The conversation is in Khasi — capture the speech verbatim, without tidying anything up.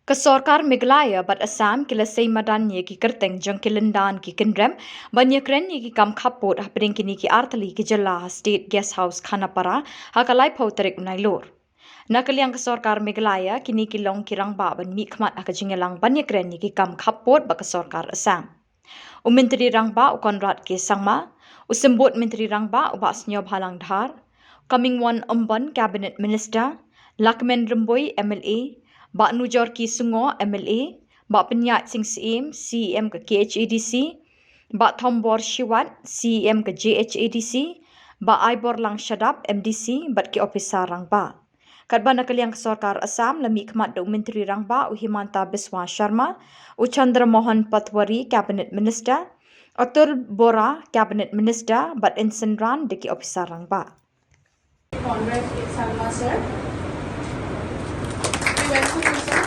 Ka sorkar Meghalaya bad Assam ki la sei madan ïa ki kyrteng jong ki lyndan ki kynrem ban ïakren ïa ki kam khappud hapdeng kine ki artylli ki jylla ha State Guest House Khanapara ha ka laiphew tarik u Nailur. Na ka liang ka sorkar Meghalaya, kine ki long ki rangbah ban mihkhmat ha ka jingïalang ban ïakren ïa ki kam khappud bad ka sorkar Assam. U Myntri Rangbah u Conrad K Sangma, u Symbud Myntri Rangbah u Bah Sniawbhalang Dhar, Comingone Ymbon, Cabinet Minister, Lahkmen Rymbui, M L A, Bah Nujorki Sungoh, M L A, Bah Pynïaid Sing Syiem, C E M ka K H A D C, Bah Thombor Shiwat, C E M ka J H A D C, Bah Aiborlang Shadap, M D C, bad ki ophisar rangbah. Katba na ka liang ka sorkar Assam la mihkhmat da u Myntri Rangbah u Himanta Biswa Sharma, u Chandra Mohan Patwari, Cabinet Minister, Atul Bora, Cabinet Minister, bad Insen Ran da ki ophisar rangbah. Conrad K Sangma, sir. We welcome you, sir.